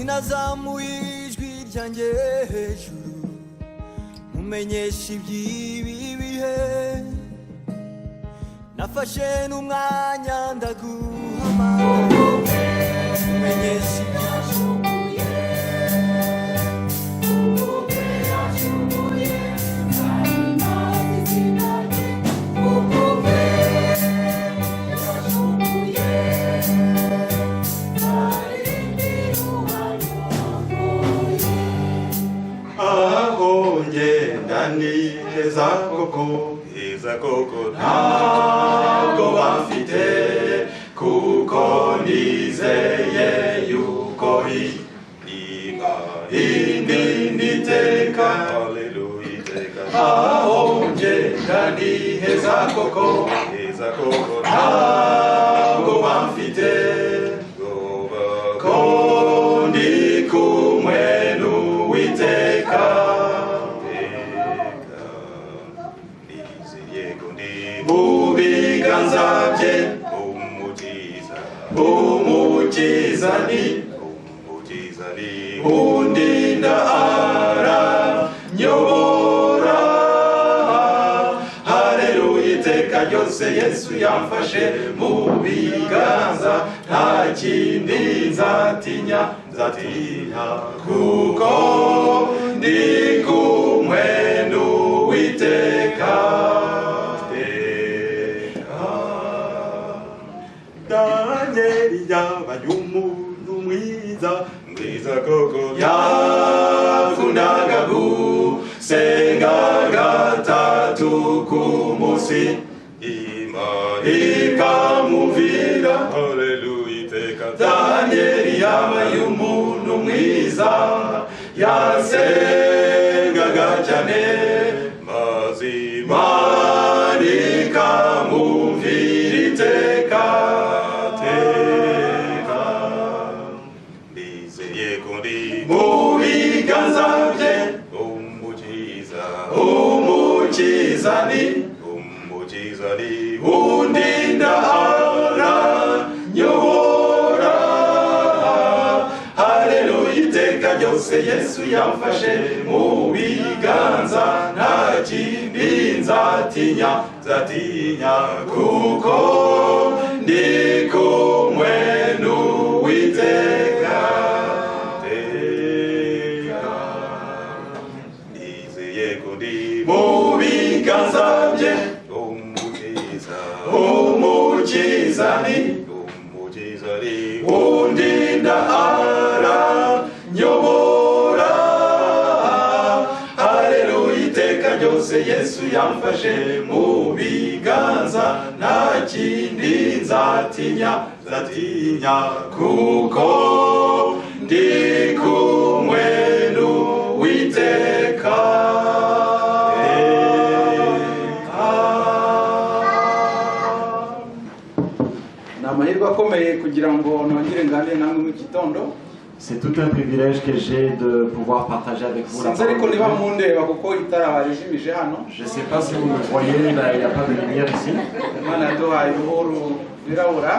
Sinazamuye ijwi ryanjye hejuru mumenyesha iby'ibi bihe, nafashe n'umwanya ndaguhamagara mumenyesha Yacunguye, ubwe yacunguye, nzahimbaza izina rye, ubwe yacunguye, nzaririmbira uwanyoboye. Aho ngenda ni heza koko, heza koko, ntabwo bafite, kuko nizeye yuko Imana indinda iteka. Haleluya, iteka. Aho ngenda ni heza koko, heza koko, ntabwo bafite, goba ko ndi kumwe n'Uwiteka. Iteka nizeye ko ndi mu biganza bye. Umukiza. Umukiza ni Umukiza ni undinda, aranyobora. Haleluya, iteka ryose Yesu yamfashe mu biganza, nta kindi nzatinya, nzatinya, kuko ndi kumwe n'Uwiteka. Iteka. Danieli yabaye umuntu mwiza, mwiza koko, yakundaga gusenga gatatu ku munsi, Imana ikamuvira. Haleluya, iteka. Danieli yabaye umuntu mwiza, yasengaga cyane, mazima, Imana ikamumvira iteka teka. Nizeye ko ndi mu biganza bye. Umukiza. Umukiza ni Umukiza ni undinda, aranyobora. Haleluya, iteka ryose Yesu yamfashe mu biganza, nta kindi nzatinya, nzatinya, kuko ndi kumwe n'Uwiteka teka. Nizeye ko ndi mu biganza bye. Umukiza. Umukiza ni Umukiza ni undinda, aranyobora. Haleluya, iteka ryose Yesu yamfashe mu biganza, nta kindi nzatinya, nzatinya, kuko ndi kumwe n'Uwiteka. Ni amahirwe akomeye kugira ngo nongere nganire namwe mu gitondo. C'est tout un privilège que j'ai de pouvoir partager avec vous la Sinzi ariko parole de niba Dieu. mundeba kuko itara barijimije hano. Je ne sais pas si vous me voyez, là, il n'y a pas de lumière ici. Imana yaduhaye uruhu rwirabura.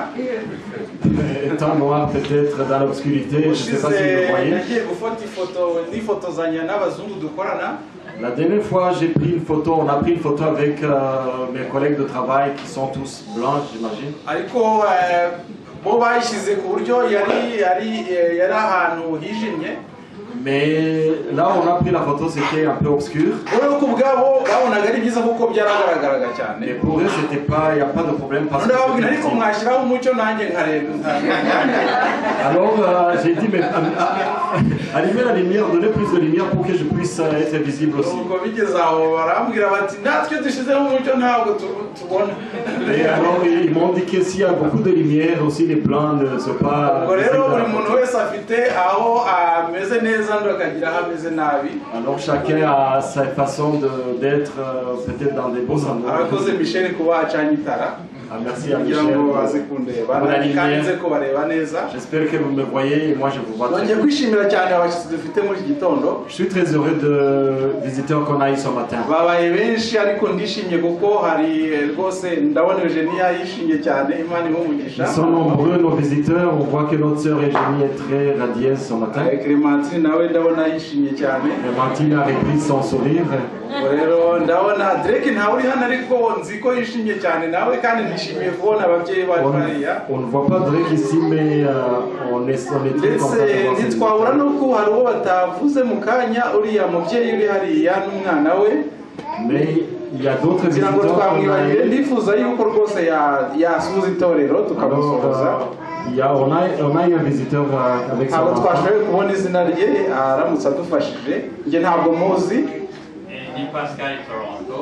Étant noir peut-être dans l'obscurité, je ne sais pas si vous me Ushize voyez. Nagiye gufata ifoto nifotozanya n'abazungu dukorana. La dernière fois, j'ai pris une photo, on a pris une photo avec mes collègues de travail qui sont tous blancs, j'imagine. Ariko bo bayishyize ku buryo yari ahantu hijimye. Mais là, on a pris la photo, c'était un peu obscur. Bo ku bwabo babonaga ari byiza kuko byaragaragaraga cyane. Mais pour eux, c'était pas, il n'y a pas de problème parce que Ndababwira c'était ariko visible. Mwashyiraho umucyo nanjye nkareba. Alors, j'ai dit, mais allumez la lumière, donnez plus de lumière pour que je puisse être visible aussi. Ubwo bigeze aho barambwira bati natwe dushyizeho umucyo ntabwo tubona. Et alors, ils m'ont dit que s'il y a beaucoup de lumière, aussi les blancs ne sont pas Ubwo rero visibles dans buri la muntu photo. Wese afite aho ameze neza undi akagira aho ameze nabi. Alors, chacun a sa façon d'être, peut-être dans des beaux endroits. Arakoze Michel kuba acanye itara. Ah, merci à Kugira Michel ngo baze kundeba pour la kandi lumière. nze kubareba neza. J'espère que vous me voyez et moi je vous vois très Nongeye bien. kwishimira cyane abashyitsi dufite muri iki gitondo. Je suis très heureux de visiteurs qu'on a eu ce matin. Babaye benshi ariko ndishimye kuko hari rwose ndabona Eugenia yishimye cyane, Imana imuhe umugisha. Ils sont nombreux nos visiteurs. On voit que notre sœur Eugénie est très radieuse ce matin. Clémentine nawe ndabona yishimye cyane. Clémentine a repris son sourire. Ubwo rero ndabona Drake ntawe uri hano ariko nzi ko yishimye cyane nawe kandi nishimiye kubona ababyeyi bacu On, hariya. on ne voit pas Drake ici, mais on est très Ndetse content de voir ces ntitwabura visiteurs. n'uko hari uwo batavuze mu kanya, uriya mubyeyi uri hariya n'umwana we. Mais il y a d'autres Kugira ngo visiteurs qu'on a twamwibagire, eu. ndifuza yuko rwose yasuhuza itorero Alors, tukamusuhuza. on a eu un visiteur avec son Ntabwo enfant. twashoboye kubona izina rye, aramutse adufashije, njye ntabwo muzi. Ni Pascal Toronto,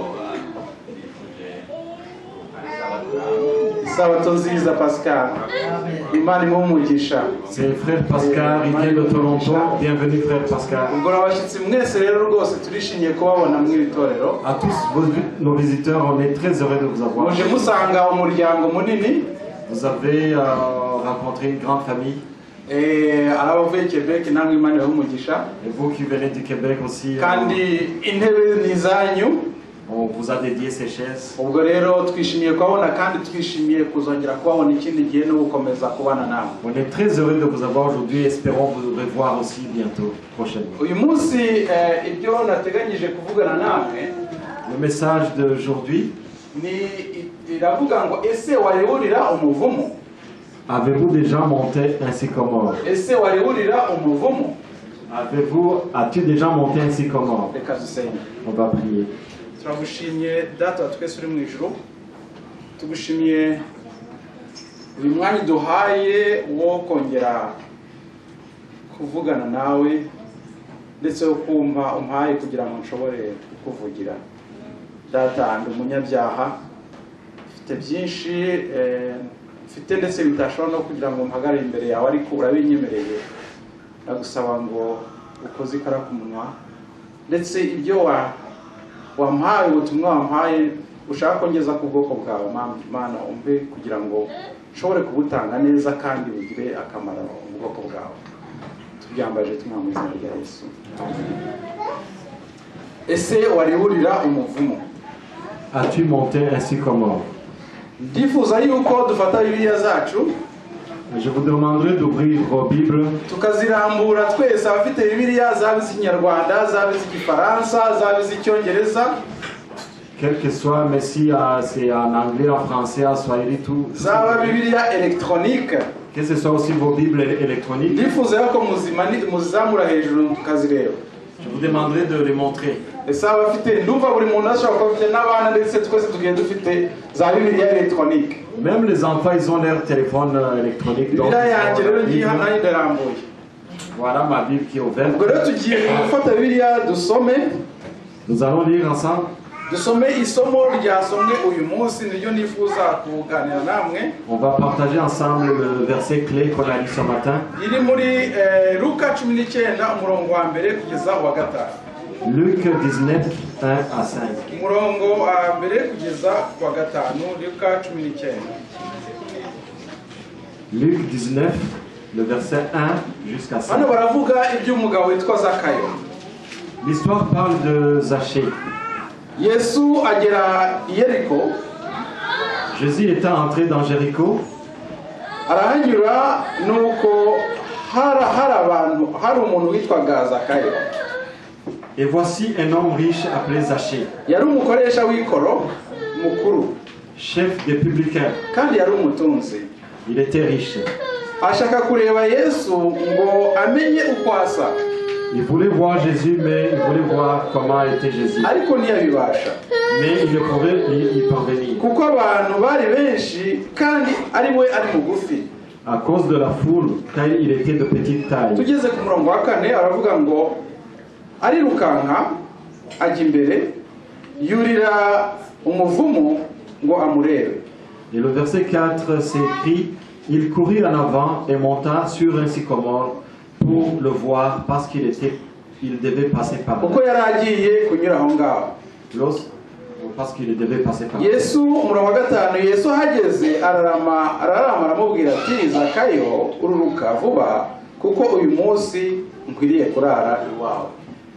nifuje Isabato nziza Pascal, Imana imuhe umugisha. C'est frère Pascal, il vient de Toronto. Bienvenue frère Pascal. Ubwo abashyitsi mwese rero rwose turishimiye kubabona muri iri torero. À tous nos visiteurs, on est très heureux de vous avoir. Muje musanga umuryango munini. Vous avez rencontré une grande famille. Ari abavuye Quebec namwe Imana ibahe umugisha. Et vous qui venez du Québec aussi, Kandi intebe ni izanyu. on vous a dédié ces chaises. Ubwo rero twishimiye kubabona kandi twishimiye kuzongera kubabona ikindi gihe no gukomeza kubana namwe. On est très heureux de vous avoir aujourd'hui. Espérons vous revoir aussi bientôt, prochainement. Uyu munsi ibyo nateganyije kuvugana namwe Le message d'aujourd'hui, ni iravuga ngo ese wariwurira umuvumo? Avez-vous déjà monté un sycomore? Ese wariwurira umuvumo? As-tu déjà monté un sycomore? Reka dusenge. On va prier. Turagushimye Data wa twese uri mu ijuru, tugushimiye uyu mwanya uduhaye wo kongera kuvugana nawe ndetse wo kumva umpaye kugira ngo nshobore kukuvugira. Data, ndi umunyabyaha, mfite byinshi mfite ndetse bitashobora no kugira ngo mpagarare imbere yawe, ariko urabinyemereye. Ndagusaba ngo ukoze ikara ku munwa ndetse ibyo wampaye, ubutumwa wampaye ushaka ko ngeza ku bwoko bwawe, Mana umve kugira ngo nshobore kubutanga neza kandi bugire akamaro mu bwoko bwawe. Tubyambaje tumwa mu izina rya Yesu. Ese wariwurira umuvumo? As-tu monté un sycomore? Ndifuza yuko dufata Bibiliya zacu Je vous demanderai d'ouvrir vos Bibles, tukazirambura twese, abafite Bibiliya zaba iz'ikinyarwanda, zaba iz'igifaransa, zaba iz'icyongereza, quel que soit, mais si c'est en anglais, en français, en swahili, tout. Zaba Bibiliya électronique. Que ce soit aussi vos Bibles électroniques, Ndifuza yuko muzizamura hejuru tukazireba. Je vous demanderai de les montrer. Ese abafite, ndumva buri muntu ashobora kuba afite n'abana ndetse twese tugiye dufite za Bibiliya électronique. Même les enfants, ils ont leur téléphone électronique. Donc, Bibiliya ils ont yanjye la rero ngiye Bible. hano nanjye ndarambuye. Voilà ma Bible qui est ouverte. Ubwo rero tugiye gufata Bibiliya dusome. Nous allons lire ensemble. Dusome isomo ryasomwe uyu munsi, niryo nifuza kuganira namwe. On va partager ensemble le verset clé qu'on a lu ce matin. Riri muri Luka 19, umurongo wa mbere kugeza uwa gatanu. Luc 19, 1 à 5. Umurongo wa mbere kugeza ku wa gatanu, Luka 19. Luc 19, le verset 1 jusqu'à 5. Hano baravuga iby'umugabo witwa Zakayo. L'histoire parle de Zachée. Yesu agera i Yeriko. Jésus étant entré dans Jéricho, Arahanyura, nuko hari abantu, hari umuntu witwaga Zakayo. Et voici un homme riche appelé Zachée, Yari umukoresha w'ikoro mukuru chef des publicains. kandi yari umutunzi. Il était riche. Ashaka kureba Yesu ngo amenye uko asa. Il voulait voir Jésus, mais il voulait voir comment était Jésus. Ariko ntiyabibasha Mais il ne pouvait y parvenir. kuko abantu bari benshi kandi ari we ari mugufi. À cause de la foule, car il était de petite taille. Tugeze ku murongo wa kane, aravuga ngo arirukanka ajya imbere yurira umuvumu ngo amurebe. Et le verset 4, c'est écrit: Il courut en avant et monta sur un sycomore pour le voir parce qu'il était, il devait passer par là. Kuko yari agiye kunyura aho ngaho. Ok. parce qu'il devait passer par là. Yesu, umurongo wa 5, Yesu ahageze ararama ararama aramubwira ati: "Zakayo, ururuka vuba kuko uyu munsi nkwiriye kurara iwawe."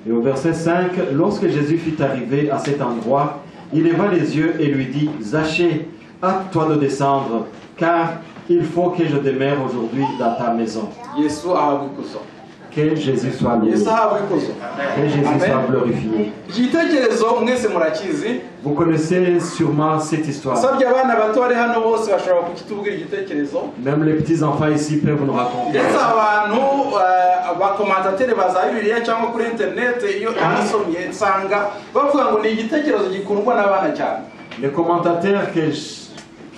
Et au verset 5, lorsque Jésus fut arrivé à cet endroit, il leva les yeux et lui dit: «Zachée, hâte-toi de descendre, car il faut que je demeure aujourd'hui dans ta maison.» Yesu ahabwa ikuzo. Que Jésus soit loué. Yesu ahabwa ikuzo. Que Jésus Amen. Soit glorifié. Iki gitekerezo mwese murakizi. Vous connaissez sûrement cette histoire. Usabye abana bato bari hano bose bashobora kukitubwira igitekerezo. Même les petits enfants ici peuvent nous raconter. Ndetse abantu abakomantateri ba za Bibiliya cyangwa kuri interineti iyo nasomye nsanga bavuga ngo ni igitekerezo gikundwa n'abana cyane. Les commentateurs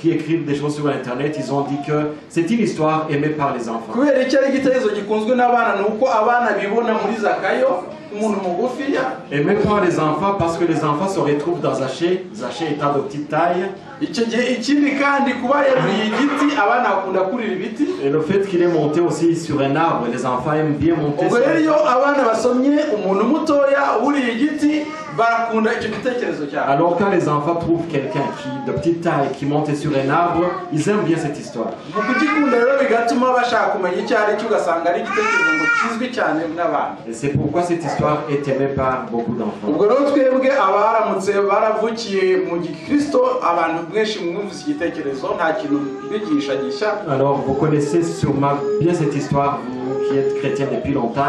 qui écrivent des choses sur Internet, ils ont dit que c'est une histoire aimée par les enfants. Kubera icyo ari igitekerezo gikunzwe n'abana ni uko abana bibona muri Zakayo umuntu mugufiya. Aimé par les enfants parce que les enfants se retrouvent dans Zachée, Zachée étant de petite taille. Icyo gihe ikindi kandi kuba yaruriye igiti abana bakunda kurira ibiti. Et le fait qu'il est monté aussi sur un arbre, les enfants aiment bien monter Ubwo sur rero un iyo abana basomye umuntu mutoya wuriye igiti barakunda icyo gitekerezo cyane. Alors quand les enfants trouvent quelqu'un qui de petite taille qui monte sur un arbre, ils aiment bien cette histoire. Mu kugikunda rero bigatuma bashaka kumenya icyo ari cyo ugasanga ari igitekerezo ngo kizwi cyane n'abantu. Et c'est pourquoi cette histoire est aimée par beaucoup d'enfants. Ubwo rero twebwe abaramutse baravukiye mu gikristo abantu mwinshi mwumvise igitekerezo nta kintu mbigisha gishya. Alors vous connaissez sûrement bien cette histoire, vous qui êtes chrétien depuis longtemps,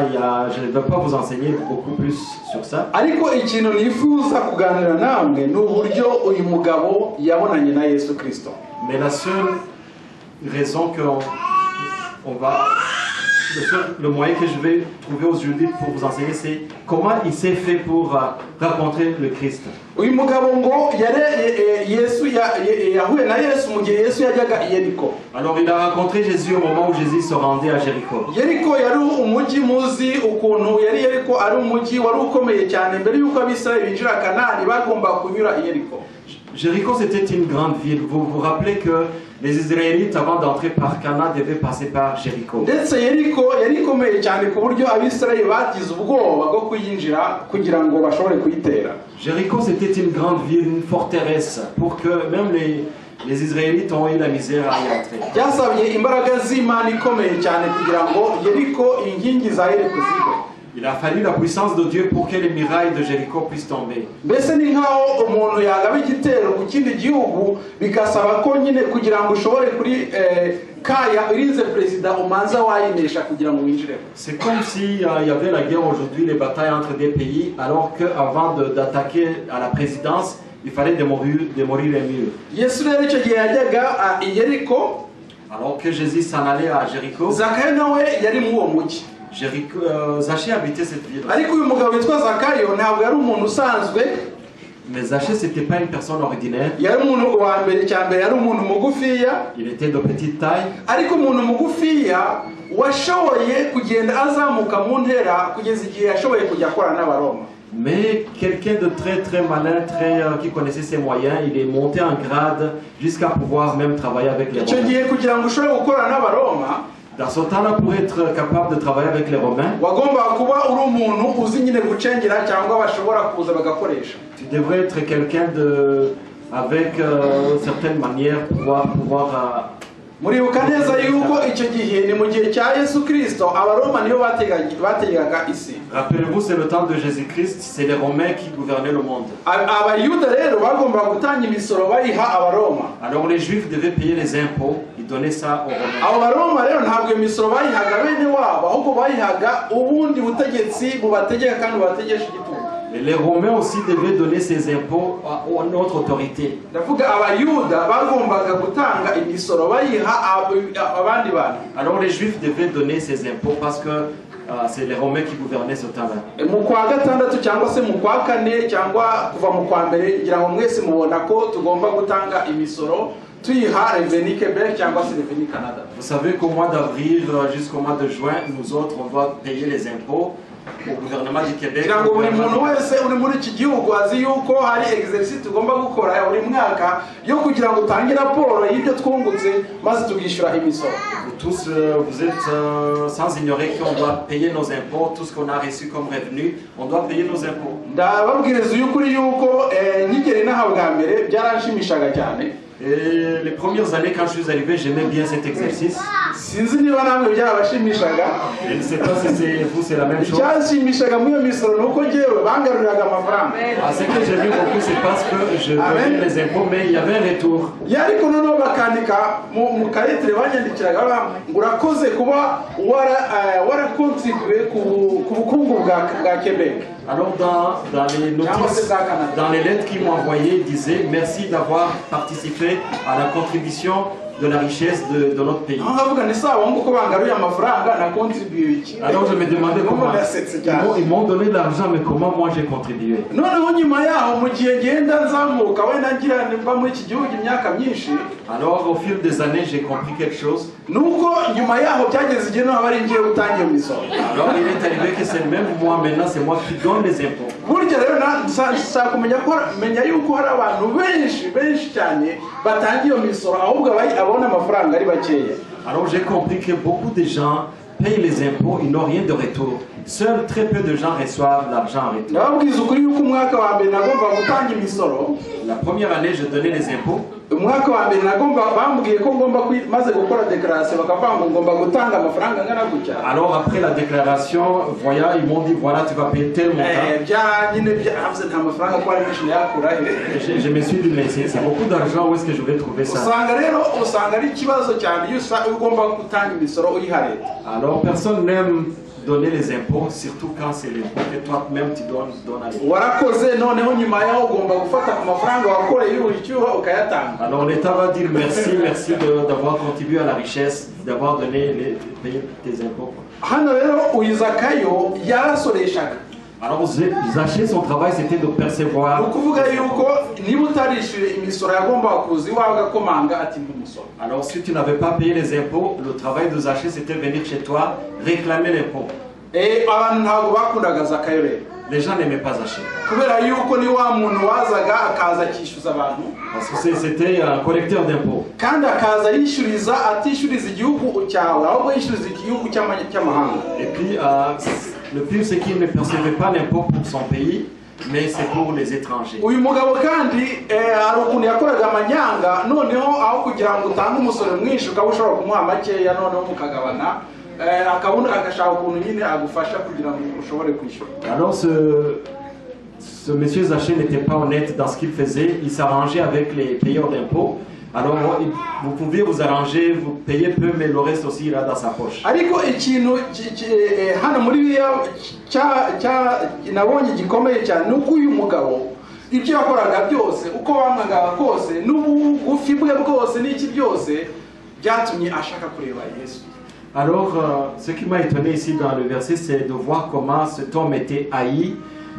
je ne vais pas vous enseigner beaucoup plus sur ça. Ariko ikintu nifuza kuganira namwe ni uburyo uyu mugabo yabonanye na Yesu Kirisito. Mais la seule raison qu'on on va, le seul le moyen que je vais trouver aujourd'hui pour vous enseigner, c'est comment il s'est fait pour rencontrer le Christ. Uyu mugabo ngo yare Yesu yahuye na Yesu mu gihe Yesu yajyaga i Yeriko. Alors il a rencontré Jésus au moment où Jésus se rendait à Jéricho. Yeriko yari umujyi muzi ukuntu yari Yeriko ari umujyi wari ukomeye cyane mbere y'uko Abisirayeli binjira Kanani bagomba kunyura i Yeriko. Jéricho, c'était une grande ville. Vous vous rappelez que les Israélites, avant d'entrer par Canaan, devaient passer par Jéricho. Ndetse Yeriko yari ikomeye cyane ku buryo Abisirayeli bagize ubwoba bwo kuyinjira kugira ngo bashobore kuyitera. Jéricho, c'était une grande ville, une forteresse, pour que même les Israélites ont eu la misère à y entrer. Byasabye imbaraga z'Imana ikomeye cyane kugira ngo Yeriko inkingi za Yeriko zigwe. Il a fallu la puissance de Dieu pour que les murailles de Jéricho puissent tomber. Mbese ni nk'aho umuntu yagaba igitero ku kindi gihugu bigasaba ko nyine kugira ngo ushobore kuri kaya urinze perezida umanza wayinesha kugira ngo winjiremo. C'est comme s'il y avait la guerre aujourd'hui, les batailles entre des pays, alors qu'avant d'attaquer à la présidence, il fallait démolir les murs. Yesu rero icyo gihe yajyaga i Yeriko. Alors que Jésus s'en allait à Jéricho, Zakayo nawe yari muri uwo mujyi. Zachée habitait cette ville. Ariko uyu mugabo witwa Zakayo ntabwo yari umuntu usanzwe. Mais Zachée, c'était pas une personne ordinaire. Yari umuntu wa mbere cya mbere yari umuntu mugufiya. Il était de petite taille. Ariko umuntu mugufiya washoboye kugenda azamuka mu ntera kugeza igihe yashoboye kujya akorana n'Abaroma. Mais quelqu'un de très très malin, qui connaissait ses moyens, il est monté en grade jusqu'à pouvoir même travailler avec les Icyo Romains. Gihe kugira ngo ushobore gukorana n'Abaroma Dans ce temps-là, pour être capable de travailler avec les Romains, wagombaga kuba uri umuntu uzi nyine gucengera cyangwa bashobora kuza bagakoresha. Tu devrais être quelqu'un de, avec certaines manières, pouvoir Muribuka neza yuko icyo gihe ni mu gihe cya Yesu Kirisito Abaroma nibo bategaga isi. Rappelez-vous, c'est le temps de Jésus-Christ, c'est les Romains qui gouvernaient le monde. Abayuda rero bagombaga gutanga imisoro bayiha Abaroma. Alors les Juifs devaient payer les impôts, ils donnaient ça aux Romains. Abo Baroma rero ntabwo iyo misoro bayihaga bene wabo ahubwo bayihaga ubundi butegetsi bubategeka kandi bubategesha igitugu. Et les Romains aussi devaient donner ces impôts à une autre autorité. Ndavuga Abayuda bagombaga gutanga imisoro bayiha abandi bantu. Alors les Juifs devaient donner ces impôts parce que c'est les Romains qui gouvernaient ce temps-là. Mu kwa gatandatu cyangwa se mu kwa kane cyangwa kuva mu kwa mbere ngira ngo mwese mubona ko tugomba gutanga imisoro tuyiha Revenu Québec cyangwa se Revenu Canada. Vous savez qu'au mois d'avril jusqu'au mois de juin, nous autres, on doit payer les impôts au gouvernement du Québec. Kugira ngo Au buri gouvernement muntu wese uri muri iki gihugu azi yuko hari exercice tugomba gukora ya buri mwaka yo kugira ngo utange raporo y'ibyo twungutse maze tukishyura imisoro. Vous tous, vous êtes sans ignorer qu'on doit payer nos impôts, tout ce qu'on a reçu comme revenu, on doit payer nos impôts. Ndababwiriza uyukuri yuko nkigera inaha inaha bwa mbere byaranshimishaga cyane. Et les premières années, quand je suis arrivé, j'aimais bien cet exercice. Sinzi niba namwe byarabashimishaga. Je ne sais pas si c'est vous, c'est la même chose. Icyanshimishaga muri iyo misoro ni uko ngewe bangaruriraga amafaranga. Ah, ce que j'aimais beaucoup, c'est parce que je Amen. donnais les impôts, mais il y avait un retour. Ya ariko noneho bakandika mu kaletire banyandikiraga bavuga ngo urakoze kuba wara warakontribuye ku bukungu bwa Quebec. Alors dans les Cyangwa se notices, za Canada. Dans les lettres qu'ils m'ont envoyées, ils disaient merci d'avoir participé à la contribution de la richesse de notre pays. Aho nkavuga ni sawa ngo uko bangaruye amafaranga nakontribuye iki? Alors je me demandais comment. Nasetse Ils cyane. m'ont- Ils m'ont donné de l'argent, mais comment moi j'ai contribué? Noneho nyuma yaho mu gihe ngenda nzamuka wenda ngira mva muri iki gihugu imyaka myinshi, Alors au fil des années, j'ai compris quelque chose. Nuko nyuma yaho byageze igihe noneho ari ngiye gutanga iyo misoro. Alors il est arrivé que c'est même moi maintenant, c'est moi qui donne les impôts. Burya rero nshaka kumenya ko menya yuko hari abantu benshi benshi cyane batanga iyo misoro ahubwo abona amafaranga ari bakeya. Alors j'ai compris que beaucoup de gens payent les impôts, ils n'ont rien de retour. Seuls très peu de gens reçoivent l'argent en retour. Ndababwiza ukuri yuko umwaka wa mbere nagomba gutanga imisoro, La première année, je donnais les impôts. Umwaka wa mbere nagomba bambwiye ko ngomba maze gukora déclaration bakavuga ngo ngomba gutanga amafaranga angana gutya. Alors après la déclaration, voilà, ils m'ont dit voilà, tu vas payer tel montant. Bya nyine byavuze nta mafaranga ko ari menshi nayakura he? Et je me suis dit, mais c'est beaucoup d'argent, où est-ce que je vais trouver ça? Usanga rero usanga ari ikibazo cyane iyo ugomba gutanga imisoro uyiha leta. Alors personne n'aime donner les impôts, surtout quand c'est l'impôt que toi-même tu donnes à l'État. Warakoze noneho nyuma yaho ugomba gufata ku mafaranga wakoreye yuha icyuho ukayatanga. Alors l'État va dire merci, merci d'avoir contribué à la richesse, d'avoir donné payé tes impôts, quoi. Hano rero uyu Zakayo yarasoreshaga. Alors Zachée, son travail, c'était de Ni percevoir. ukuvuga yuko niba utarishyuye imisoro yagombaga kuza iwawe agakomanga ati mpa umusoro. Alors si tu n'avais pas payé les impôts, le travail de Zachée, c'était venir chez toi réclamer l'impôt. Abantu ntabwo bakundaga Zakayo rero. Les gens n'aimaient pas Zachée. Kubera yuko ni wa muntu wazaga akaza akishyuza abantu. Parce que c'était un collecteur d'impôts. Kandi akaza yishyuriza atishyuriza igihugu cyawe ahubwo yishyuriza igihugu cy'amahanga. Et puis, le pire, c'est qu'il ne percevait pas l'impôt pour son pays, mais c'est pour les étrangers. Uyu mugabo kandi hari ukuntu yakoraga amanyanga noneho aho kugira ngo utange umusoro mwinshi ukaba ushobora kumuha makeya noneho mukagabana akabona agashaka ukuntu nyine agufasha kugira ngo ushobore kwishyura. Alors, ce monsieur Zachée n'était pas honnête dans ce qu'il faisait. Il s'arrangeait avec les payeurs d'impôts. Alors, vous pouviez vous arranger, vous payez peu, mais le reste aussi, il a dans sa poche. Ariko ikintu hano muri bibiliya nabonye gikomeye cyane ni uko uyu mugabo ibyo yakoraga byose uko bamwangaga kose n'ubugufi bwe bwose n'iki byose byatumye ashaka kureba Yesu. Alors, ce qui m'a étonné ici dans le verset, c'est de voir comment cet homme était haï,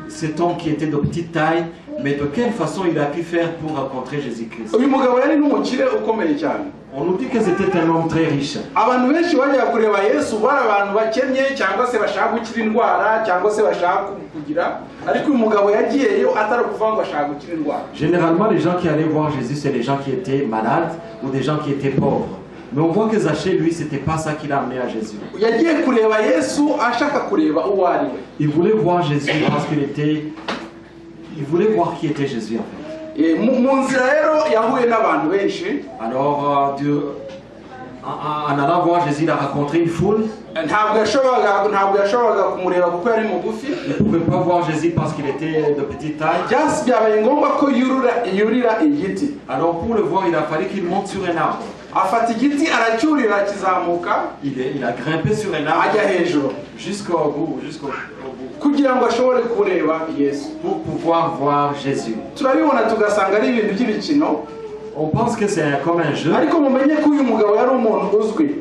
cet homme qui était de petite taille, mais de quelle façon il a pu faire pour rencontrer Jésus-Christ. Uyu mugabo yari n'umukire ukomeye cyane. On nous dit que c'était un homme très riche. Abantu benshi bajyaga kureba Yesu bari abantu bakennye cyangwa se bashaka gukira indwara cyangwa se bashaka kugira ariko uyu mugabo yagiyeyo atari ukuvuga ngo ashaka gukira indwara. Généralement, les gens qui allaient voir Jésus, c'est les gens qui étaient malades ou des gens qui étaient pauvres. Mais on voit que Zachée, lui, c'était pas ça qui l'a amené à Jésus. Yagiye kureba Yesu ashaka kureba uwo ari we. Il voulait voir Jésus parce qu'il était. Il voulait voir qui était Jésus en fait. Mu nzira rero yahuye n'abantu benshi. Alors, en allant voir Jésus, il a rencontré une foule. Ntabwo yashoboraga kumureba kuko yari mugufi. Il ne pouvait pas voir Jésus parce qu'il était de petite taille. Byabaye ngombwa ko yurira igiti. Alors, pour le voir, il a fallu qu'il monte sur un arbre. Afata igiti aracyurira akizamuka. Il a grimpé sur un arbre Ajya hejuru jusqu'au bout, jusqu'au au bout, kugira ngo ashobore kureba Yesu. Pour pouvoir voir Jésus. Turabibona tugasanga ari ibintu by'ibikino. On pense que c'est comme un jeu, Ariko mumenye ko uyu mugabo yari umuntu uzwi.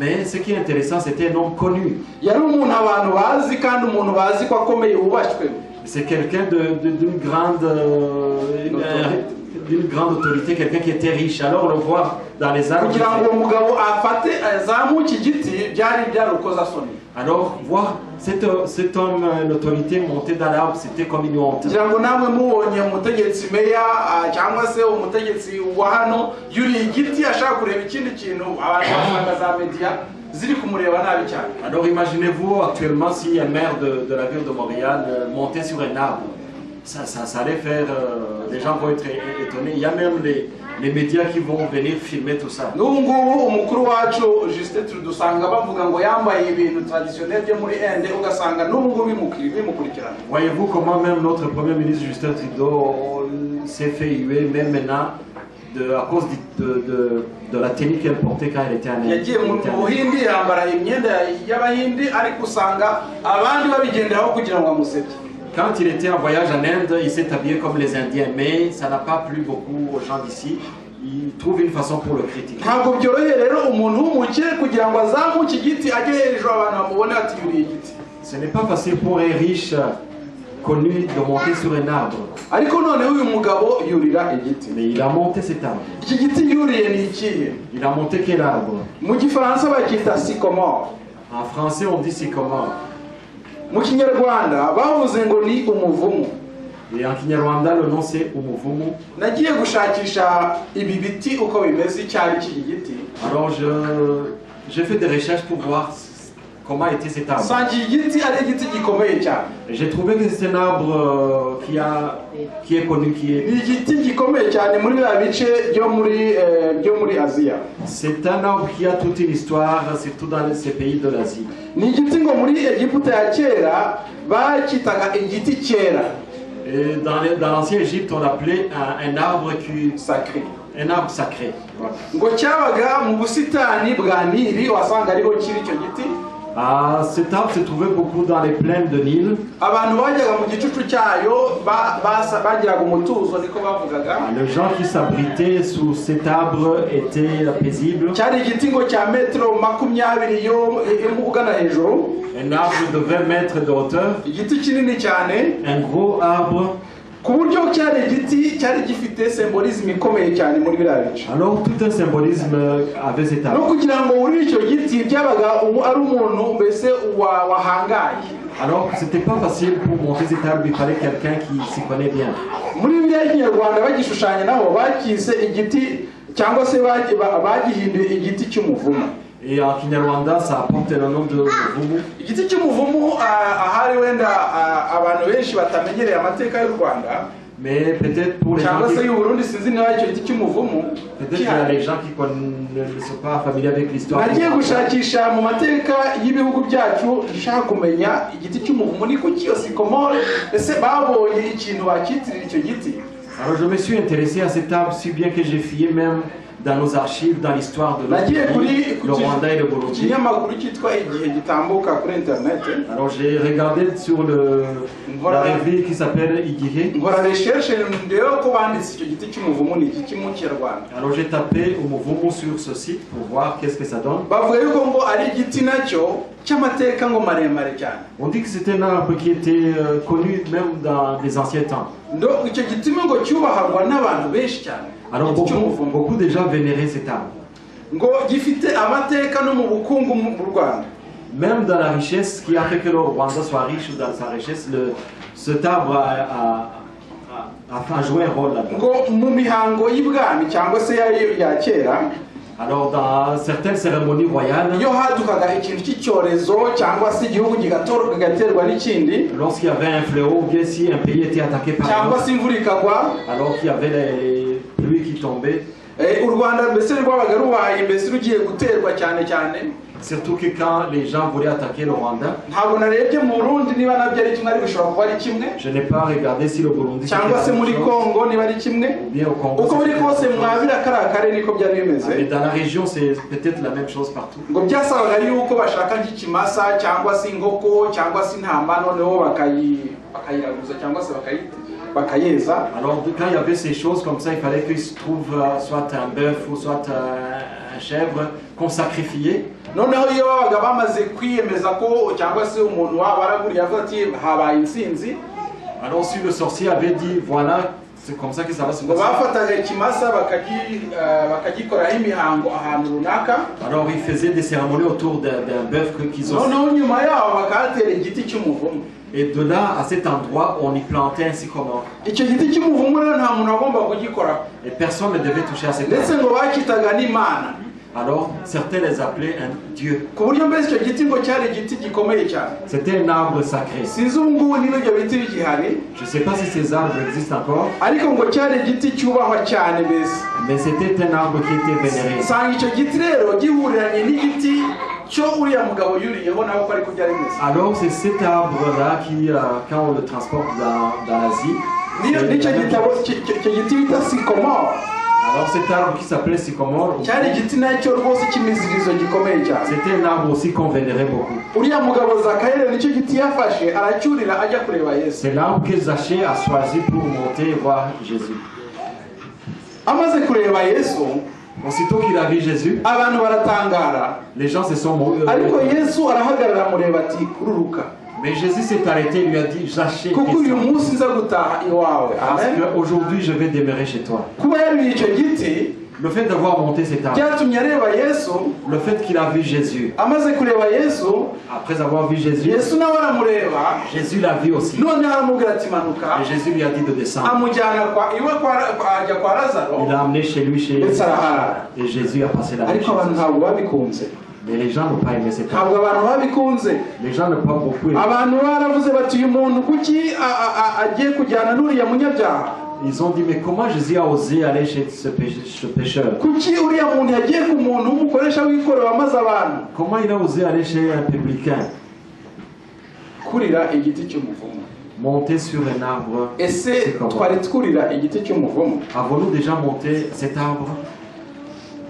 Mais ce qui est intéressant, c'était un homme connu. Yari umuntu abantu bazi kandi umuntu bazi ko akomeye wubashywe. C'est quelqu'un d'une grande autorité, quelqu'un qui était riche. Alors on le voit dans les arbres. Kugira ngo uwo mugabo afate azamuke igiti byari urukozasoni. Alors voir cet homme, l'autorité monter dans l'arbre, c'était comme une honte. Kugira ngo namwe mubonye umutegetsi meya cyangwa se umutegetsi wa hano yuriye igiti ashaka kureba ikindi kintu abantu basanga za média ziri kumureba nabi cyane. Alors imaginez-vous actuellement si un maire de la ville de Montréal montait sur un arbre. Ça allait faire. Les gens vont être étonnés. Il y a même les médias qui vont venir filmer tout ça. N'ubu ngubu umukuru wacu Justin Trudeau usanga bavuga ngo yambaye ibintu traditionnel byo muri Inde, ugasanga n'ubu ngubu bimukurikirana. Voyez-vous comment même notre Premier ministre Justin Trudeau s'est fait huer, même maintenant, à cause de la tenue qu'elle portait quand elle était en Inde. Yagiye mu Elle était en Inde. Buhindi yambara imyenda y'Abahindi, ariko usanga abandi babigenderaho kugira ngo bamusebye. Quand il était en voyage en Inde, il s'est habillé comme les Indiens, mais ça n'a pas plu beaucoup aux gens d'ici. Ils trouvent une façon pour le critiquer. Ntabwo byoroheye rero umuntu w'umukire kugira ngo azamuke igiti ajye hejuru abantu bamubone ati yuriye igiti. Ce n'est pas facile pour un riche connu de monter sur un arbre. Ariko noneho uyu mugabo yurira igiti. Mais il a monté cet arbre. Iki giti yuriye ni ikihe? Il a monté quel arbre? Mu gifaransa bacyita sycomore. En français, on dit sycomore. Mu kinyarwanda bavuze ngo ni umuvumu. Et en Kinyarwanda, le nom, c'est Umuvumu. Nagiye gushakisha ibi biti uko bimeze, icyari cy'iki giti. Alors, j'ai fait des recherches pour voir comment était cet arbre. Nsanga iki giti ari igiti gikomeye cyane. Et j'ai trouvé que c'est un arbre qui est connu, qui est Ni igiti gikomeye cyane muri biriya bice byo muri Aziya. C'est un arbre qui a toute une histoire, surtout dans ces pays de l'Asie. Ni igiti ngo muri Egiputa ya kera bacyitaga igiti cyera. Et dans l'ancien Égypte, on l'appelait un arbre qui, sacré. Un arbre sacré. Voilà. Ngo cyabaga mu busitani bwa Nili, wasanga ariho kiri icyo giti. Ah, cet arbre se trouvait beaucoup dans les plaines de Nil. Abantu bajyaga mu gicucu cyayo bagiraga umutuzo, niko bavugaga. Ah, les gens qui s'abritaient sous cet arbre étaient paisibles. Cyari igiti ngo cya metero 20 yo ugana hejuru. Un arbre de 20 mètres de hauteur, Igiti kinini cyane. Un gros arbre. Ku buryo cyari igiti cyari gifite symbolisme ikomeye cyane muri biriya bice. Alors tout un symbolisme avait cet No arbre. Kugira ngo wurire icyo giti byabaga ubu ari umuntu mbese wahangaye. Alors c'était pas facile pour monter cet arbre, il fallait quelqu'un qui s'y connaît bien. Muri bibiliya y'Ikinyarwanda bagishushanya naho bakise igiti cyangwa se bagihinduye igiti cy'umuvumu. Et en Kinyarwanda, ça apporte le nom de Umuvumu. Igiti cy'umuvumu, ahari wenda abantu benshi batamenyereye amateka y'u Rwanda Mais peut-être pour les gens cyangwa se qui, y'u Burundi, sinzi niba icyo giti cy'umuvumu peut-être qu'il y a gihari. les gens qui ne sont pas familiers avec l'histoire. Nagiye gushakisha mu mateka y'ibihugu byacu nshaka kumenya igiti cy'umuvumu ni kuki iyo sycomore, ese babonye ikintu bakitirira icyo giti? Alors je me suis intéressé à cet arbre, si bien que j'ai fouillé même dans nos archives, dans l'histoire de notre Nagiye kuri pays, ku le Rwanda et le Burundi. Kinyamakuru cyitwa Igihe gitambuka kuri interineti. Alors j'ai regardé sur Voilà. la revue qui s'appelle Igihe. Nkora recherche ndebe ko banditse icyo giti cy'umuvumu ni igiki mu Kinyarwanda. Alors j'ai tapé Umuvumu sur ce site pour voir qu'est-ce que ça donne. Bavuga yuko ngo ari igiti nacyo cy'amateka ngo maremare cyane. On dit que c'était un arbre qui était connu même dans les anciens temps. Ndo icyo giti ngo cyubahagwa n'abantu benshi cyane. Alors Igiti beaucoup, cy'umuvumu beaucoup de gens vénéraient cet arbre. Ngo gifite amateka no mu bukungu mu Rwanda. Même dans la richesse qui a fait que le Rwanda soit riche ou dans sa richesse, cet arbre a joué un rôle là-dedans. Ngo mu mihango y'ibwami cyangwa se ya kera, Alors dans certaines cérémonies royales, iyo hadukaga ikintu cy'icyorezo cyangwa se igihugu kigaterwa n'ikindi, lorsqu'il y avait un fléau ou bien si un pays était attaqué par un cyangwa autre, se imvura ikagwa, alors qu'il y avait les pluies qui tombaient, u Rwanda mbese rwabaga rubaye mbese rugiye guterwa cyane cyane. Surtout que quand les gens voulaient attaquer le Rwanda, Ntabwo narebye mu Burundi niba nabyo ari kimwe, ariko bishobora kuba ari kimwe, je n'ai pas regardé si le Burundi c'était cyangwa la se même muri chose, Kongo niba ari kimwe. Ou bien au Congo. Uko C'était biri la kose même chose. mwabira kariya karere niko byari bimeze. Mais dans la région, c'est peut-être la même chose partout. Ngo byasabaga yuko bashaka nk'ikimasa cyangwa se inkoko cyangwa se intama, noneho bakayiraguza cyangwa se bakayeza. Alors, quand il y avait ces choses comme ça, il fallait qu'il se trouve soit un bœuf ou soit un chèvre qu'on sacrifiait. Noneho iyo babaga bamaze kwiyemeza ko cyangwa se umuntu waba araguriye avuga ati habaye intsinzi, Alors, si le sorcier avait dit, voilà, c'est comme ça que ça va se ngo passer. Bafataga ikimasa bakagikoraho imihango ahantu runaka. Alors, il faisait des cérémonies autour d'un bœuf qu'ils ont. Noneho nyuma yaho bakahatera igiti cy'umuvumu. Et de là à cet endroit, on y plantait un sycomore. Icyo giti cy'umuvumu rero nta muntu wagomba kugikoraho. Et personne ne devait toucher à cet Ndetse arbre. ngo bakitaga n'imana. Alors, certains les appelaient un dieu. Ku buryo mbese icyo giti ngo cyari igiti gikomeye cyane. C'était un arbre sacré. Sinzi ubu ngubu niba ibyo biti bigihari. Je ne sais pas si ces arbres existent encore, Ariko ngo cyari igiti cyubahwa cyane mbese. Mais c'était un arbre qui était vénéré. Nsanga icyo giti rero gihuriranye n'igiti cyo uriya mugabo yuriyeho nawe uko ariko byari bimeze. Alors, c'est cet arbre-là qui, quand on le transporte dans l'Asie, Niyo c'est nicyo la même gitabo chose. Icyo giti bita sycomore. Alors, cet arbre qui s'appelait sycomore, Cyari igiti nacyo rwose cy'imizirizo gikomeye cyane. C'était un arbre aussi qu'on vénérait beaucoup. Uriya mugabo Zakayo rero nicyo giti yafashe aracyurira ajya kureba Yesu. C'est l'arbre que Zachée a choisi pour monter et voir Jésus. Amaze kureba Yesu, Aussitôt qu'il a vu Jésus, abantu baratangara. Les gens se sont Ariko Yesu arahagarara amureba ati kururuka, Mais Jésus s'est arrêté et lui a dit: Zachée, kuko uyu descends, munsi nza gutaha iwawe. parce Amen. qu'aujourd'hui je vais demeurer chez toi. Kuba yariye icyo giti, Le fait d'avoir monté cet arbre, byatumye areba Yesu. Le fait qu'il a vu Jésus, Amaze kureba Yesu, après avoir vu Jésus, Yesu nawe aramureba. Jésus l'a vu aussi. Noneho aramubwira ati manuka. Et Jésus lui a dit de descendre. Amujyana kwa iwe kwa ajya kwa Lazaro. Il l'a amené chez lui, chez Ndetse araharara. Et Jésus a passé la nuit Ariko chez abantu eux. ntabwo babikunze. Mais les gens n'ont pas aimé cet arbre. Ntabwo abantu babikunze. Les gens n'ont pas beaucoup aimé. Abantu baravuze bati uyu muntu kuki agiye kujyana n'uriya munyabyaha? Ils ont dit: mais comment Jésus a osé aller chez ce pécheur? Kuki uriya muntu yagiye ku muntu w'umukoresha w'ikoro wamaze abantu? Comment il a osé aller chez un publicain? Kurira igiti cy'umuvumo. Monter sur un arbre Ese sycomore. Twari twurira igiti cy'umuvumo? Avons-nous déjà monté cet arbre?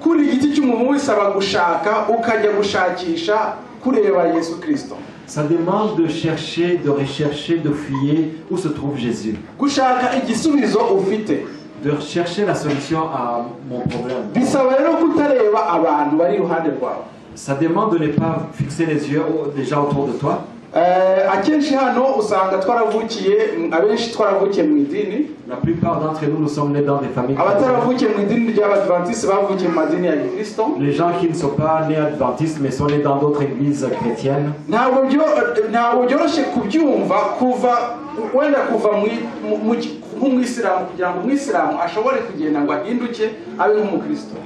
Kurira igiti cy'umuvumo bisaba gushaka ukajya gushakisha kureba Yesu Kirisito. Ça demande de chercher, de rechercher, de fouiller où se trouve Jésus. Gushaka igisubizo ufite. De chercher la solution à mon problème. Bisaba rero kutareba abantu bari iruhande rwawe. Ça demande de ne pas fixer les yeux déjà autour de toi. Eh, akenshi hano usanga twaravukiye abenshi twaravukiye mu idini. La plupart d'entre nous, nous sommes nés dans des familles chrétiennes. Abataravukiye mu idini ry'abadivantisi bavukiye mu madini ya gikristo. Les gens qui ne sont pas nés adventistes, mais sont nés dans d'autres églises chrétiennes, Ntabwo byoroshye kubyumva kuva wenda kuva nk'umwisilamu kugira ngo umwisilamu ashobore kugenda ngo ahinduke abe nk'umukristo.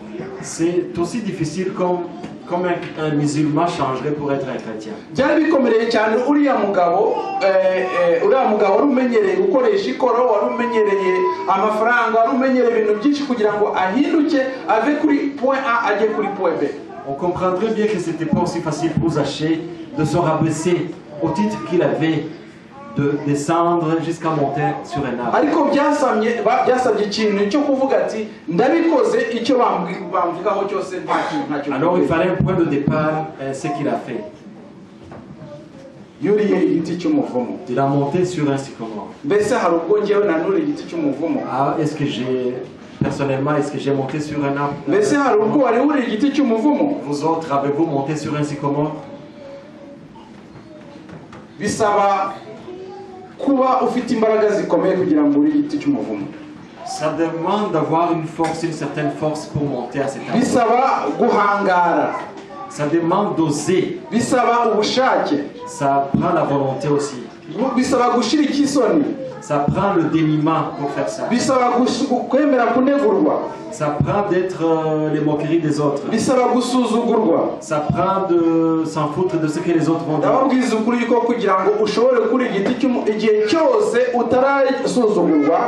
C'est aussi difficile comme un musulman changerait pour être un chrétien. Byari bikomereye cyane uriya mugabo uriya mugabo wari umenyereye gukoresha ikoro wari umenyereye amafaranga wari umenyereye ibintu byinshi kugira ngo ahinduke ave kuri point A ajye kuri point B. On comprendrait bien que c'était pas aussi facile pour Zachée de se rabaisser au titre qu'il avait de descendre jusqu'à monter sur un arbre. Ariko byasabye ikintu cyo kuvuga ati ndabikoze icyo bamvugaho cyose nta kintu ntacyo. Alors il fallait un point de départ, ce qu'il a fait. Yuriye igiti cy'umuvumo. Il a monté sur un sycomore. Mbese hari ubwo ngewe nanura igiti cy'umuvumo? Ah, est-ce que j'ai, personnellement, est-ce que j'ai monté sur un arbre? Mbese hari ubwo wari wuriye igiti cy'umuvumo? Vous autres, avez-vous monté sur un sycomore? Bisaba kuba ufite imbaraga zikomeye kugira ngo urire igiti cy'umuvumo. Ça demande d'avoir une force, une certaine force pour monter à cet arbre. Bisaba guhangara. Ça demande d'oser. Bisaba ubushake. Ça prend la volonté aussi. Bisaba gushirika isoni. Ça prend le dénuement pour faire ça. Bisaba kwemera kunegurwa. Ça prend d'être les moqueries des autres. Bisaba gusuzugurwa. Ça prend de s'en foutre de ce que les autres vont dire. Ndababwiza ukuri ko kugira ngo ushobore kuri igiti igihe cyose utarasuzugurwa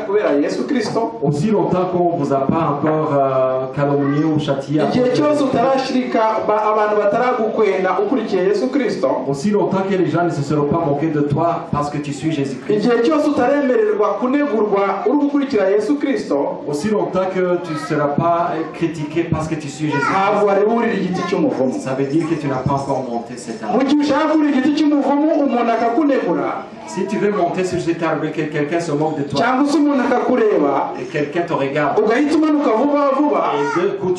kubera Yesu Kirisito, Aussi longtemps qu'on ne vous a pas encore calomnié ou châtié, igihe cyose utarashirika abantu bataragukwena ukurikiye Yesu Kirisito, aussi longtemps que les gens ne se seront pas moqués de toi parce que tu suis Jésus-Christ, igihe cyose utaremererwa kunegurwa uri gukurikira Yesu Kirisito, aussi longtemps que tu ne seras pas critiqué parce que tu suis Jésus-Christ, ntabwo wari wurira igiti cy'umuvumo. Ça veut dire que tu n'as pas encore monté cet arbre. Mu gihe ushaka kurira igiti cy'umuvumo umuntu akakunegura, Si tu veux monter sur cet arbre et que quelqu'un se moque de toi, cyangwa se umuntu akakureba, et quelqu'un te regarde, ugahita umanuka vuba vuba, et d'un coup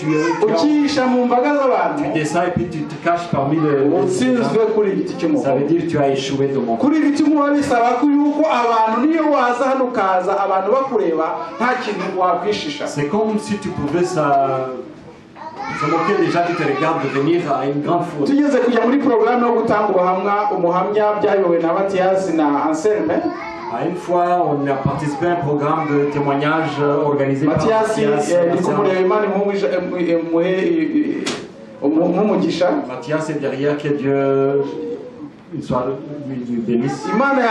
ukihisha mu mbaga z'abantu, tu descends et puis tu te caches parmi les utsinzwe kuri igiti gens, ça cy'umuvumo. veut dire que tu as échoué de monter. Kuri igiti cy'umuvumo bisaba ko yuko abantu niyo waza hano ukaza abantu bakureba nta kintu wakwishisha. C'est comme si tu pouvais ça, Se moquer des gens qui te regardent de venir à une grande foule. Tugeze kujya muri porogaramu yo gutanga ubuhamya, umuhamya byayobowe na Matiyasi na Anselme. À une fois, on a participé à un programme de témoignage organisé par Matiyasi Mathias. eh, ndi kumureba, Imana imuhe umugisha. Mathias est derrière, que Dieu lui bénisse. Imana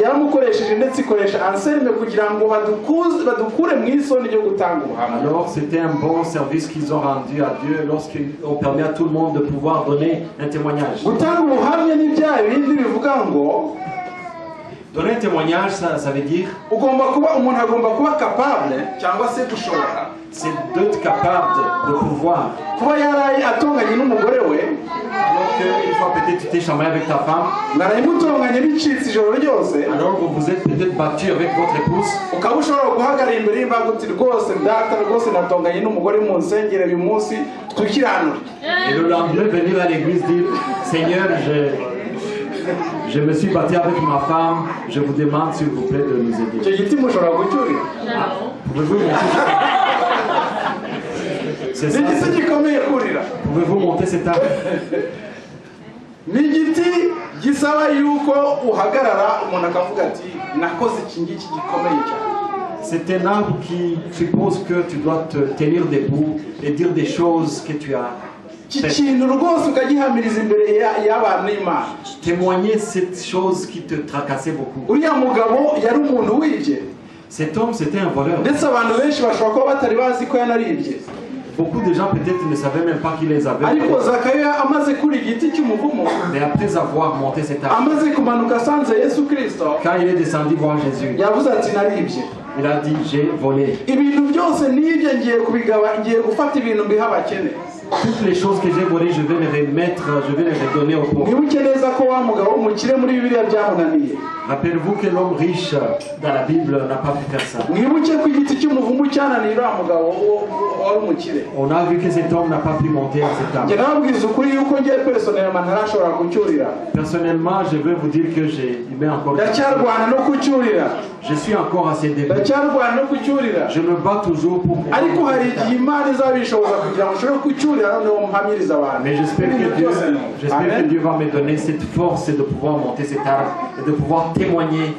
yaramukoresheje ndetse ikoresha Anselme kugira ngo badukure mu isoni ryo gutanga ubuhamya. Alors, c'était un bon service qu'ils ont rendu à Dieu lorsqu'on permet à tout le monde de pouvoir donner un témoignage. Gutanga ubuhamya ni bya bindi bivuga ngo Donner un témoignage, ça veut dire, ugomba kuba umuntu agomba kuba capable cyangwa se gushobora c'est d'être capable de pouvoir. Kuba yaraye atonganye n'umugore we. Alors qu'une fois peut-être tu t'es chamaillé avec ta femme, Mwaraye mutonganye bicitse ijoro ryose, alors vous vous êtes peut-être battu avec votre épouse, ukaba ushobora guhagarara imbere y'imbaga uti rwose data, rwose natonganye n'umugore, mu nsengero uyu munsi twikiranure. Et le lendemain venir à l'église dire: Seigneur, je me suis battu avec ma femme, je vous demande s'il vous plaît de nous aider. Icyo giti mushobora kucyurira? Pouvez-vous monter? C'est ça. Ni igiti gikomeye kurira. Pouvez-vous monter cet arbre? Ni igiti gisaba yuko uhagarara umuntu akavuga ati nakoze iki ngiki gikomeye cyane. C'est un arbre qui suppose que tu dois te tenir debout et dire des choses que tu as Iki faites. kintu rwose ukagihamiriza imbere y'abantu n'Imana. Témoigner cette chose qui te tracassait beaucoup. Uriya mugabo yari umuntu wibye. Cet homme, c'était un voleur. Ndetse abantu benshi bashobora kuba batari bazi ko yanaribye. Beaucoup de gens peut-être ne savaient même pas qu'il les avait. Ariko Zakayo amaze kuri igiti cy'umuvumo, Mais après avoir monté cet arbre, amaze kumanuka asanze Yesu Kirisito, quand il est descendu voir Jésus, yavuze ati naribye, il a dit: J'ai volé. Ibintu byose nibye ngiye kubigaba, ngiye gufata ibintu mbiha abakene. Toutes les choses que j'ai volées, je vais les remettre, je vais les redonner aux pauvres. Mwibuke neza ko wa mugabo w'umukire muri Bibiliya byamunaniye. Rappelez-vous que l'homme riche dans la Bible n'a pas pu faire ça. Mwibuke ko igiti cy'umuvumu cyananiye uriya mugabo wari umukire. On a vu que cet homme n'a pas pu monter à cet Njye arbre. nababwiza ukuri yuko ngiye personnellement ntarashobora kucyurira. Personnellement, je vais vous dire que j'ai il m'est encore. Ndacyarwana no kucyurira. Je suis encore à ses débuts. Ndacyarwana no kucyurira. Je me bats toujours pour pouvoir Ariko monter hari cet igihe arbre. Imana izabishoboza kugira ngo ushobore kucyurira noneho mpamirize abantu. Mais j'espère que Ibintu Dieu, byose ni. j'espère que Amen. Dieu va me donner cette force de pouvoir monter cet arbre et de pouvoir témoigner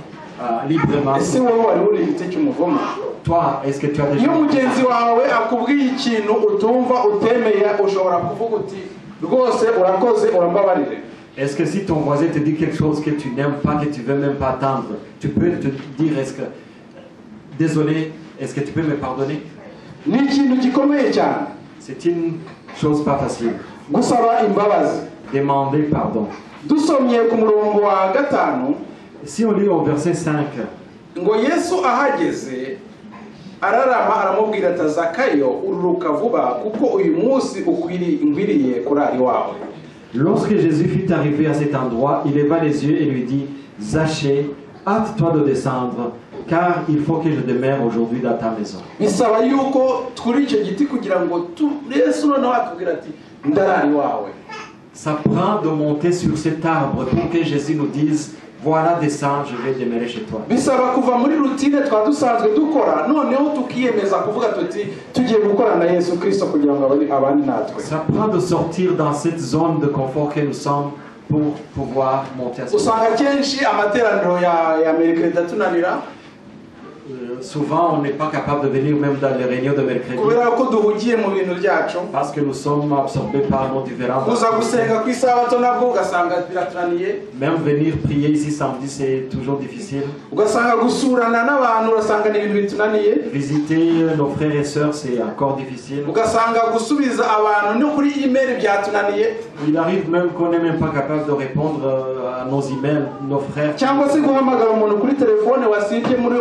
librement. Ese wowe wari uri igiti cy'umuvumo? Toi, est-ce que tu as déjà Iyo mugenzi wawe akubwiye ikintu utumva, utemeye, ushobora kuvuga uti rwose urakoze, urambabarire? Est-ce que si ton voisin te dit quelque chose que tu n'aimes pas, que tu veux même pas attendre, tu peux te dire: est-ce que, désolé, est-ce que tu peux me pardonner? Ni ikintu gikomeye cyane. C'est une chose pas facile. Gusaba imbabazi. Demander pardon. Dusomye ku murongo wa 5, Si on lit au verset 5, ngo Yesu ahageze ararama aramubwira ati Zakayo, ururuka vuba kuko uyu munsi nkwiriye kurara iwawe. Lorsque Jésus fut arrivé à cet endroit, il leva les yeux et lui dit: Zachée, hâte-toi de descendre, car il faut que je demeure aujourd'hui dans ta maison. Bisaba yuko turi icyo giti kugira ngo Yesu noneho atubwira ati ndarara iwawe. Ça prend de monter sur cet arbre pour que Jésus nous dise: Voilà, descends, je vais demeurer chez toi. Bisaba kuva muri routine twa dusanzwe dukora noneho tukiyemeza kuvuga tuti tugiye gukorana na Yesu Kirisito kugira ngo abane natwe. Ça prend de sortir dans cette zone de confort que nous sommes pour pouvoir monter à ce Usanga kenshi amateraniro ya mercredi atunanira. Souvent, on n'est pas capable de venir même dans les réunions de mercredi Kubera ko duhugiye mu bintu byacu. Parce que nous sommes absorbés par nos différents. Kuza gusenga ku isabato nabwo ugasanga biratunaniye. Même venir prier ici samedi, c'est toujours difficile. Ugasanga gusurana n'abantu urasanga ni ibintu bitunaniye. Visiter nos frères et sœurs, c'est encore difficile. Ugasanga gusubiza abantu no kuri email byatunaniye. Il arrive même qu'on n'est même pas capable de répondre à nos emails, nos frères. Cyangwa se guhamagara umuntu kuri telefone wasibye muri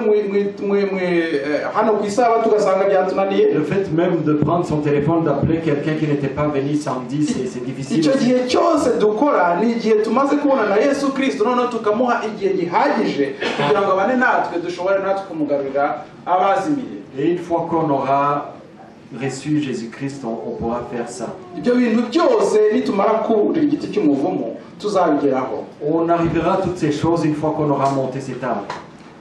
hano ku isabato ugasanga byatunaniye. Le fait même de prendre son téléphone, d'appeler quelqu'un qui n'était pas venu samedi, c'est difficile. Icyo gihe cyose dukora ni igihe tumaze kubona na Yesu Kirisito noneho tukamuha igihe gihagije kugira ngo abane natwe dushobore natwe kumugarurira abazimiye. Et une fois qu'on aura reçu Jésus-Christ, on pourra faire ça. Ibyo bintu byose nitumara kurira igiti cy'umuvumo tuzabigeraho. On arrivera à toutes ces choses une fois qu'on aura monté cet arbre.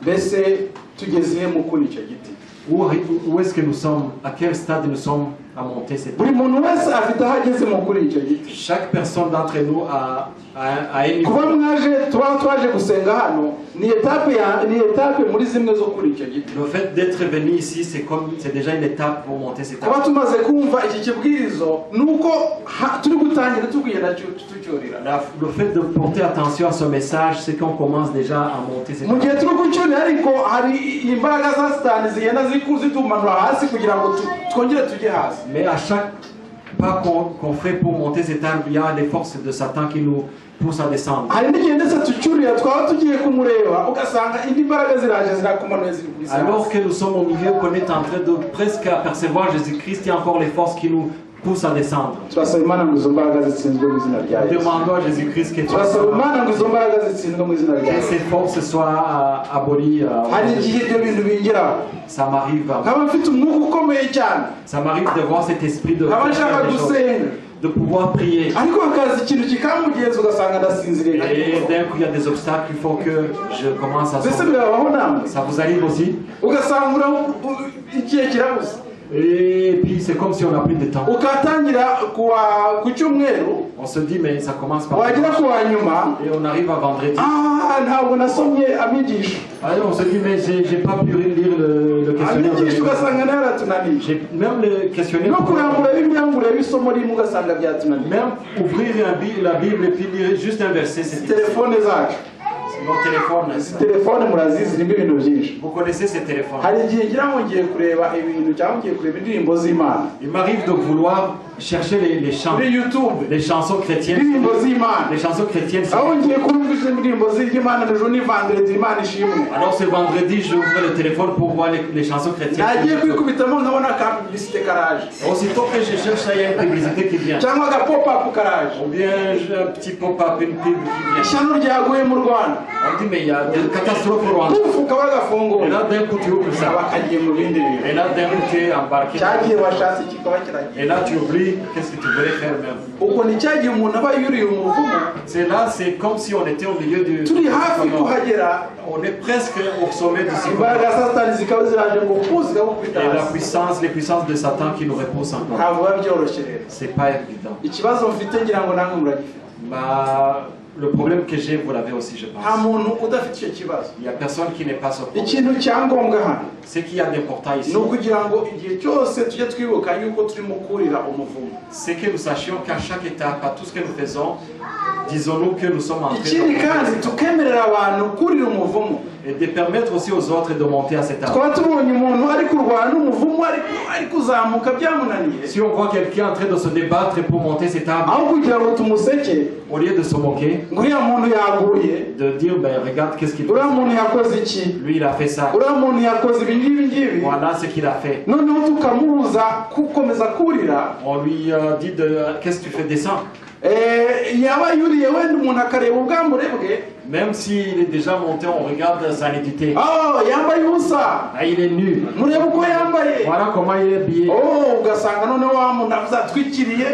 Mbese tugeze he mu kuri icyo giti? Où est-ce que nous sommes? À quel stade nous sommes à monter cet Buri arbre. Muntu wese afite aho ageze mu kuri icyo giti. Chaque personne d'entre nous a un niveau. Kuba mwaje tuba twaje gusenga hano ni étape ya ni étape muri zimwe zo kuri icyo giti. Le fait d'être venu ici, c'est déjà une étape pour monter cet Kuba arbre. Tumaze kumva iki kibwirizo ni uko ha- turi gutangira tugenda tucyurira. Le fait de porter attention à ce message, c'est qu'on commence déjà à monter cet Mu arbre. Gihe turi kucyurira ariko hari imbaraga za Satani zigenda zitumanura hasi kugira ngo twongere tujye hasi. Mais à chaque pas qu'on fait pour monter cet arbre, il y a les forces de Satan qui nous poussent à descendre. Hari n'igihe ndetse tucyurira twaba tugiye kumureba ugasanga indi mbaraga ziraje zirakumanuye ziri kuri Alors que nous sommes au milieu, qu'on est en train de presque apercevoir Jésus-Christ, il y a encore les forces qui nous poussent à descendre. Turasaba Imana ngo izo mbaraga zitsinzwe mu izina rya Yesu. Demandons à Jésus-Christ que, Turasaba Imana ngo izo mbaraga zitsindwe mu izina rya que Yesu. ces forces soient abolies. Hari igihe ibyo bintu bingeraho Ça m'arrive. Nkaba mfite umwuka ukomeye cyane Ça m'arrive de voir cet esprit de, nkaba nshaka des choses, gusenga de pouvoir prier. Ariko hakaza ikintu kikamugenza ugasanga ndasinziriye. Et d'un coup, il y a des obstacles, il faut que je commence à Mbese sortir. birabaho namwe? Ça vous arrive aussi? Ugasanga igihe kirabuze. Et puis, c'est comme si on n'a plus de temps. Ugatangira kuwa ku cyumweru On se dit, mais ça commence par. Wagera ku wa nyuma Et on arrive à vendredi. Ah ntabwo nasomye amigisho. Alors, on se dit, mais j'ai pas pu lire le questionnaire. Amigisho ugasanga nayo aratunaniye. Même le questionnaire. No kurambura Bibiliya ngo urebe isomo rimwe ugasanga byatunaniye. Même ouvrir la Bible et puis lire juste un verset, c'est difficile. Telefone zacu Nos téléphones. Izi telefone murazizi zirimo ibintu byinshi. Vous connaissez ces téléphones. Hari igihe ngira ngo ngiye kureba ibintu cyangwa ngiye kureba indirimbo z'Imana Il m'arrive de vouloir chercher les chants, kuri YouTube les chansons chrétiennes. Indirimbo z'Imana Les chansons chrétiennes. Aho ngiye kumva izo ndirimbo z'Imana ejo ni vendredi Imana ishimwe. Alors ce vendredi, j'ouvre le téléphone pour voir les chansons chrétiennes. Nagiye kwikubitamo nkabona ka publicité karaje. Aussitôt que je cherche, il y a une publicité qui vient. Cyangwa aga pop-up karaje. Ou bien j'ai un petit pop-up, une pub qui vient. Ishyano ryaguye mu Rwanda. On dit, mais il y a des catastrophes au Rwanda. Pufu kaba Et gafunguye là, d'un coup, tu ouvres ça. Kaba kagiye mu bindi bintu. Et là, d'un coup, tu es embarqué. Cyagiye washatse kikaba kiragiye. Et là, tu oublies qu'est-ce que tu voulais faire même. Ubwo ni cya gihe umuntu aba yuriye umuvumo C'est là, c'est comme si on était au milieu du turi hafi kuhagera On est presque au sommet du sycomore. Imbaraga za Satani zikaba ziraje ngo pu zikagukubita Et la hasi. puissance, les puissances de Satan qui nous repoussent encore. Ntabwo biba byoroshye rero. C'est pas évident. Ikibazo mfite ngira ngo namwe muragifite. Le problème que j'ai, vous l'avez aussi, je Nta pense. Muntu udafite icyo kibazo. Il n'y a personne qui n'est pas ce problème. Ikintu cya ngombwa hano Ce qu'il y a d'important ici, ni ukugira ngo igihe cyose tujye twibuka yuko turimo kurira umuvumo. C'est que nous sachions qu'à chaque étape, à tout ce que nous faisons, disons-nous que nous sommes en train Ikindi de kandi tukemerera abantu kurira umuvumo. Et de permettre aussi aux autres de monter à cet arbre. Twaba tubonye umuntu ari kurwana n'umuvumo ari kuzamuka byamunaniye Si on voit quelqu'un en train de se débattre pour monter cet arbre, aho kugira ngo tumuseke au lieu de se moquer, ngo uriya muntu yaguye de dire, ben regarde qu'est-ce qu'il fait. Uriya muntu yakoze iki Lui, il a fait ça. Uriya muntu yakoze ibi ngibi ngibi Voilà ce qu'il a fait. Noneho tukamubuza gukomeza kurira. On lui dit qu'est-ce que tu fais, descends. Eh, yaba yuriye wenda umuntu akareba ubwambure bwe Même s'il est déjà monté, on regarde sa nudité. Oh yambaye ubusa. Ah, il est nu. Murebe uko yambaye. Voilà comment il est habillé. Oh ugasanga noneho wa muntu avuze atwikiriye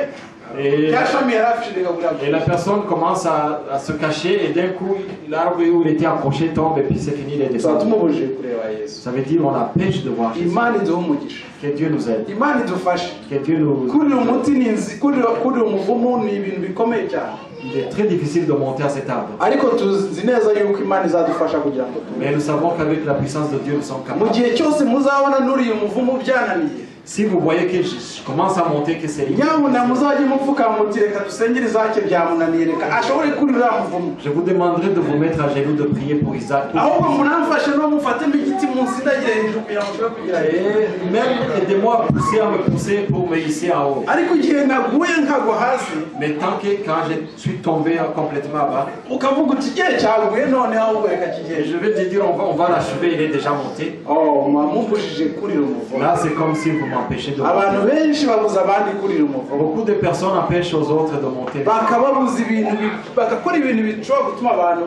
Et, rya shami yari afite rigabura. et la personne commence à se cacher et d'un coup, l'arbre où il était accroché tombe et puis c'est fini, il est Tuba descendu. tumubujije kureba Yesu. Ça veut dire on l'empêche de voir Jésus. Imana iduhe umugisha. Que Dieu nous aide. Imana idufashe. Que Dieu nous. Kurira umuti ni kurira kurira umuvumo ni ibintu bikomeye cyane. Il est très difficile de monter à cet arbre. Ariko tuzi neza yuko Imana izadufasha kugira ngo tube Mais nous savons qu'avec la puissance de Dieu, nous sommes mu capables. Gihe cyose muzabona nuriye umuvumo byananiye Si vous voyez que je commence à monter, que c'est nyabuna muzajye mupfukama muti reka dusengere Izake byamunaniye reka ashobore kurira uriya muvumo. Je vous demanderai de vous mettre à genoux, de prier pour Isaac. Ahubwo munamfashe no mufatemo igiti munsindagire hejuru kugira ngo nshobore kugera hejuru. Et même aidez-moi à pousser, à me pousser pour me hisser en haut. Ariko igihe naguye nkagwa hasi Mais tant que quand je suis tombé complètement bas, ukavuga uti igihe cyaguye none ahubwo reka et kigende je vais te dire, on va l'achever, il est déjà monté. Oh muba mumbujije kurira umuvumo. Là, c'est comme si vous m'empêchez de Abantu monter. Benshi babuza abandi kurira umuvumo. Beaucoup de personnes empêchent aux autres de monter. Bakababuza ibintu bagakora ibintu bishobora gutuma abantu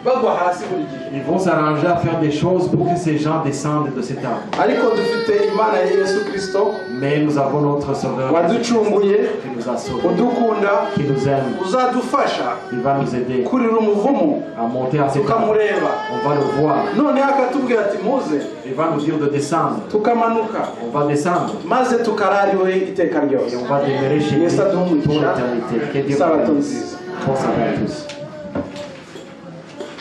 bagwa hasi buri gihe. Ils vont s'arranger à faire des choses pour que ces gens descendent de cet arbre. Ariko dufite Imana ya Yesu Kirisito Mais nous avons notre Sauveur waducunguye qui nous a sauvés, udukunda qui nous aime. Uzadufasha Il va nous aider kurira umuvumo à monter à cet arbre. tukamureba On va le voir. noneho akatubwira ati muze Il va nous dire de descendre. tukamanuka. On va descendre. Maze tukarara iwe iteka ryose. Et on va demeurer chez lui Yesu aduhe pour umugisha. l'éternité. Que Dieu vous Isabato bénisse. nziza. Bon sabbat à tous.